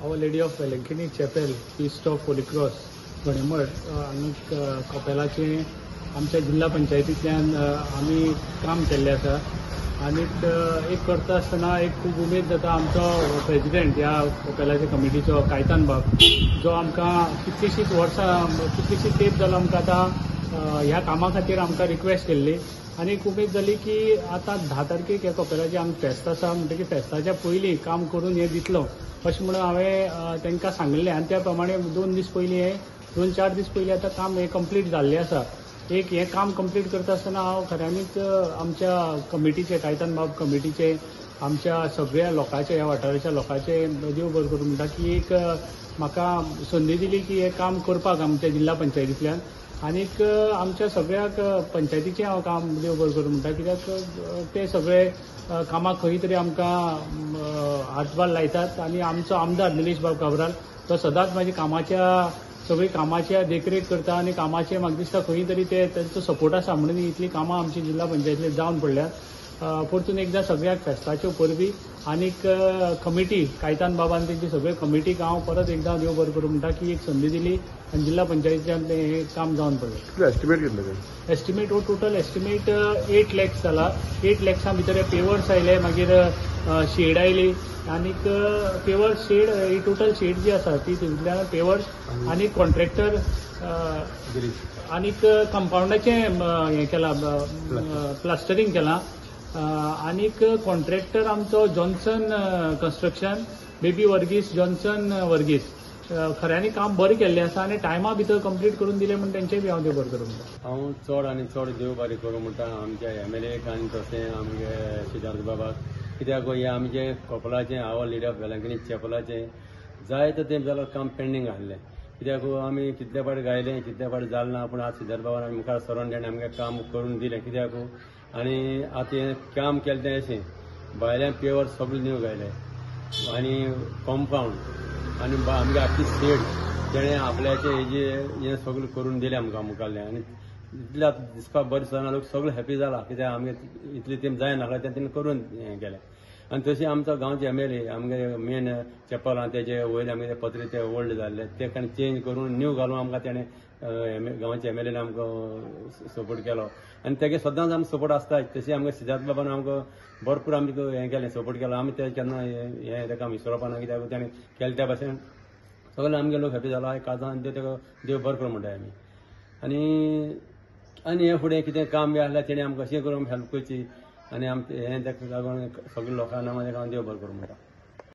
Our Lady of Velankanni Chapel, Feast of Holy Cross, Ganemat हांगा कपेलाचें आमच्या जिल्हा पंचायतींतल्यान आमी काम केल्लें आसा. आनीक एक करता आसतना एक खूब उमेद जाता. आमचो प्रेजिडेंट ह्या कपेलाच्या कमिटीचो कायतान बाब, जो आमकां कितलींशींच वर्सां, कितलींशीं तेंप जालो आमकां आतां ह्या कामा खातीर आमकां रिक्वेस्ट केल्ली. आनी एक उमेद जाली की आतां 10 तारखेक ह्या कपेलाचें आमकां फेस्त आसा, म्हणटकीर फेस्ताच्या पयलीं काम करून हें दितलो अशें म्हणून हांवें तांकां सांगिल्लें. आनी त्या प्रमाणे 2 दीस पयलीं हें 2-4 दीस पयलीं आतां काम हें कंप्लीट जाल्लें आसा. एक हें काम कंप्लीट करता आसतना हांव खऱ्यांनीच आमच्या कमिटीचे, कायतान बाब कमिटीचे, आमच्या सगळ्या लोकांचे, ह्या वाठाराच्या लोकांचे देव बरें करूं म्हणटा की एक म्हाका संदी दिली की हें काम करपाक आमच्या जिल्हा पंचायतींतल्यान. आनीक आमच्या सगळ्याक पंचायतीचें हांव काम देव बरें करूं म्हणटा, कित्याक ते सगळे कामाक खंय तरी आमकां हातभार लायतात. आनी आमचो आमदार निलेश बाब काब्राल तो सदांच म्हाज्या कामाच्या सगळी कामाची देखरेख करता आनी कामाचे म्हाका दिसता खंय तरी ते तांचो सपोर्ट आसा म्हणून इतली कामां आमची जिल्हा पंचायतींतली जावन पडल्यात. परतून एकदां सगळ्याक फेस्ताच्यो परबी आनीक कमिटी कायतान बाबान तेंची सगळे कमिटीक हांव परत एकदां देव बरें करूं म्हणटा की एक संदी दिली आनी जिल्हा पंचायतीच्यान तें हें काम जावन पडलें. एस्टिमेट कितले? एस्टिमेट हो टोटल एस्टिमेट 8 लॅक्स जाला. 8 लॅक्सां भितर पेवर्स आयले, मागीर शेड आयली, आनीक पेवर्स शेड ही टोटल शेड जी आसा ती तितूंतल्यान पेवर्स आनी कॉन्ट्रॅक्टर आनीक कंपावंडाचें हें केलां, प्लास्टरींग केलां. आनीक कॉन्ट्रॅक्टर आमचो Johnson construction, Baby Varghese, Johnson Varghese, खऱ्यांनी काम बरें केल्लें आसा आनी टायमा भितर कंप्लीट करून दिलें म्हूण तेंचें बी हांव देव बरें करूं म्हणटा. हांव चड आनी चड देव बरें करूं म्हणटा आमच्या एम.एल.एक आनी तशें आमगे सिद्धार्थ बाबाक, कित्याक हें आमचें कपलाचें our lady of Velankanni चॅपलाचें जायते तेंप जालो काम पेंडींग आसलें. कित्याक आमी कितले फावट गायलें, कितले फावट जालें ना, पूण आज सिद्धार्थ बाबान आमी मुखार सरोन तेणें आमगें काम करून दिलें. कित्याक आनी आतां हें काम केलें तें अशें भायल्यान पेवर सगळें न्यू गायलें आनी कंपावंड आनी आमगे आख्खी शेड तेणें आपल्याचें हेजें हें सगळें करून दिलें आमकां मुखारलें. आनी इतलें आतां दिसपाक बरें दिसना, लोक सगळें हॅपी जाला कित्याक आमगे इतलें तेंप जायनासलें तें तेणें करून हें केलें. आनी तशें आमचो गांवचे एम.एल.ए आमगे मेन चॅपल आहा तेजे वयले आमगे पत्रे ते ओल्ड जाल्ले ते ताणें चेंज करून न्यू घालून आमकां तेणें गांवचे एम.एल.एन आमकां सपोर्ट केलो आनी तेगे सदांच आमकां सपोर्ट आसता. तशें आमकां सिद्धार्थ बाबान आमकां भरपूर आमकां हें केलें, सपोर्ट केलो. आमी ते केन्ना हें ताका विसरपा ना, कित्याक तेणें केलें त्या भाशेन सगळे आमगे लोक हॅपी जाला. काजान ताका देव बरें करूं म्हणटा आमी. आनी आनी हे फुडें कितें काम बी आसल्यार तेणें आमकां कशें करून हेल्प करची आनी आमचें हें ताका लागून सगळे लोकांना हांव देव बरें करूं म्हणटा.